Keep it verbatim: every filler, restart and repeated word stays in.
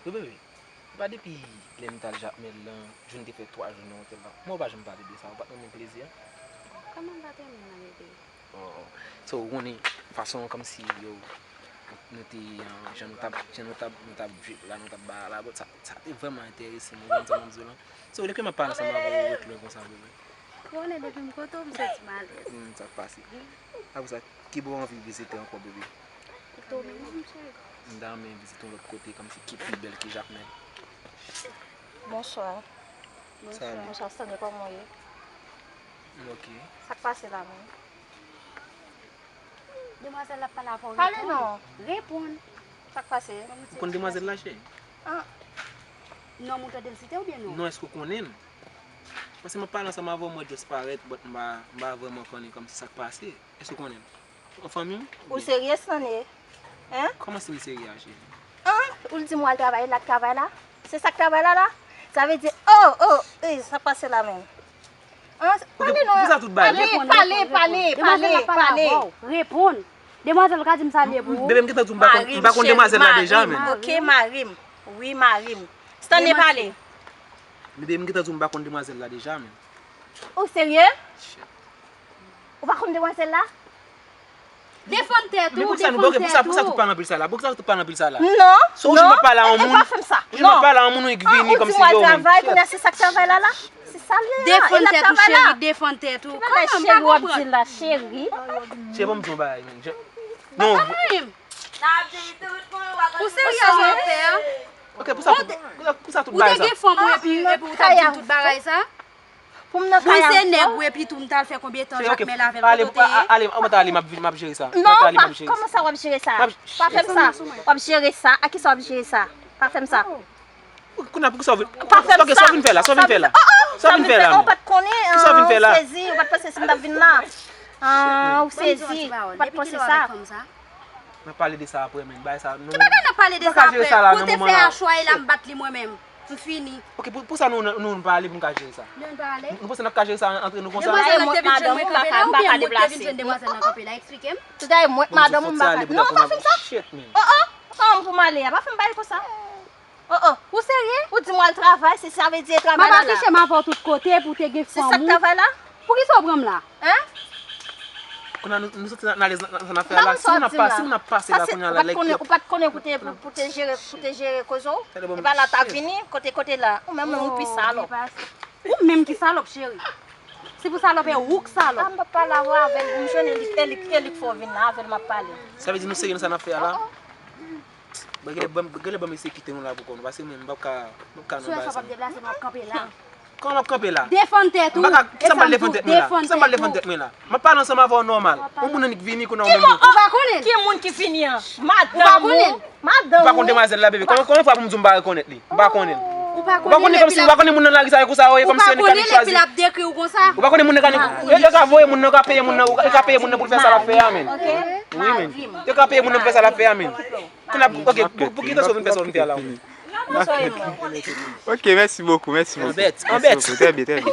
Wi, bebe. Se pa depi lè m t al Jakmèl lan, jou n te fè twa jou nan otèl la. Mwen, ou pa janm pale de sa, ou pa t renmen plezi a? Kòman m pa t renmen l, bebe? Oh, oh. So, ou konnen fason kòmsi yo, nou te, ah, jan nou t ap, jan nou t ap, nou t ap drip la, nou t ap ba la, but sa, sa te vrèman enterese mwen, ou konn sa m ap di w lan. So, depi m ap pale ansanm avè w, ou ret lwen konsa, bebe. Konnen depi m kote w, m santi m alèz. Hmm, sa k pase? Apre sa, ki bò w anvi vizite ankò, bebe? Dominique, cheri. M ta renmen vizite yon lòt kote, kòmsi ki pi bèl ke Jakmèl. Bonswa. Salut. Bonswa, Stanley, kòman w ye? M ok. Sa k pase la menm? Demwazèl la ap pale avè w. Pale non. Reponn. Sa k pase? Ou konn demwazèl la, cheri? Ah. Non, m tande l site oubyen non? Non, èske ou konnen l? Paske m ap pale ansanm avè w, mwen just parèt, but m pa, m pa vrèman konnen kòmsi sa k pase. Èske ou konnen l? An fanmi w? Ou serye, Stanley? Hein? Kòman si m serye a, cheri? Hein? Ou l di m w al travay, l ak travay la? Se sa k travay la la? Sa vle di, oh, oh, eh, sa k pase la menm? Hein? Pale non. Poukisa tout bagay? Pale, pale, pale, pale, pale. Reponn. Demwazèl ka di m sa l ye pou ou. Bebe, m gentan di w m pa konn, m pa konn demwazèl la deja, men. Ok, mari m. Wi, mari m. Stanley, pale. Bebe, m gentan di w m pa konn demwazèl la deja, men. Ou serye? Ou pa konn demwazèl la? Defann tèt ou, defann tèt ou. Men poukisa nou, ok, poukisa, poukisa tout pale anpil sa la? Poukisa tout pale anpil sa la? Non, non. So, ou jwenn m ap pale a yon moun, ou jwenn m ap pale a yon moun, ou vini kòmsi yo menm. Travay, kounye a se sa k travay la la? Se sa l ye a, e l ap travay la. Defann tèt ou, cheri, defann tèt ou. Kòman m pa konprann? Cheri, w ap di la, cheri. Cheri, ban m di yon bagay, men. Non. Ou serye, mon pè? Ok, poukisa tout, poukisa, poukisa tout bagay sa? Ou te gen fanm ou epi, epi ou t ap di m tout bagay sa? Pou m nan kay a. Mwen se nèg ou epi tou m t al fè konbyen tan Jakmèl avè l, kote w te ye? Ale, ale, ale, m ap vin, m ap jere sa. Non, pa, kòman sa w ap jere sa? Pa fè m sa. W ap jere sa? A kisa w ap jere sa? Pa fè m sa. Kounye a, poukisa w vin? Pa fè m sa. Sa w vin fè la? Sa w vin fè la? Sa w vin fè la? Ou pa t konnen, ou sezi, ou pa t panse si m t ap vin la. Ah, ou sezi, ou pa t panse sa. N ap pale de sa apre, men. Bagay sa, nou, ki bagay n ap pale de sa apre? Kote fè a chwaye la, m bat li mwen menm. M fini. Ok, pou, pou sa nou, nou, nou pa ale pou n ka jere sa. Nou pa ale? Nou panse n ap ka jere sa antre nou konsa? Demwazèl lan te vin jwenn mwen kanpe la, oubyen mwen te vin jwenn demwazèl lan kanpe la? Eksplike m. Tout a mwen, madanm ou, m pa ka. Non, pa fè m sa. Oh, oh, oh, pou m ale a, pa fè m bagay konsa. Oh, oh. Ou serye? Ou di m w al travay, se sa vle di e travay la la. M ap afiche m avè w tout kote pou w te gen fanm ou. Se sa k travay la? Poukisa w pran m la? Hein? Kounye a nou, nou santi n alèz nan, nan, nan afè a la. Si moun ap pa, si moun ap pase la kounye a la, like, ou pa t konnen pou te, pou, pou te jere, pou te jere koze w? E pa la t ap vini, kote, kote la. Ou menm, menm, ou pi salòp. Ou menm ki salòp, cheri. Si pou salòp, e ou k salòp. Ah, m p ap pale avè l, avè l, pou m jwenn li, e li, e li k fè w vin la, avè l m ap pale. Sa vle di nou serye nan sa n ap fè a la? Bon, genlè ban m, genlè ban m eseye kite nou la pou kont nou, paske mwen, m p ap ka, m p ap ka nan bagay sa. Sou sa w p ap deplase, m ap kanpe la. Kòman m ap kanpe la? Defann tèt ou. M pa ka, kisa m pral defann tèt mwen la? Kisa m pral defann tèt mwen la? M ap pale ansanm avè w nòmal. Yon moun annik vini kounye a, ou menm. Ou pa konnen l? Ki moun ki vini an? Madanm ou? Madanm ou? Ou pa konn demwazèl la, bebe. Kòman, kòman fè pou m di w m pa rekonèt li? M pa konnen l. Ou pa konnen l, kòmsi ou pa konnen moun nan lari sa, e konsa, e kòmsi annik ka vin chwazi. Ou pa konnen l, epi l ap dekri w konsa. Ou pa konnen moun nan ka, yo, yo ka voye moun nan, yo ka peye moun nan, yo ka peye moun nan pou l fè sa l ap fè a, men. Wi, men. Yo ka peye moun nan pou fè sa l ap fè a, men. Kounye a, ok, pou, pou ki tan sa w vin fè sa w vin fè a la, ou menm? Ok, merci beaucoup, merci beaucoup. Anbèt, anbèt. Merci beaucoup, très bien, très bien.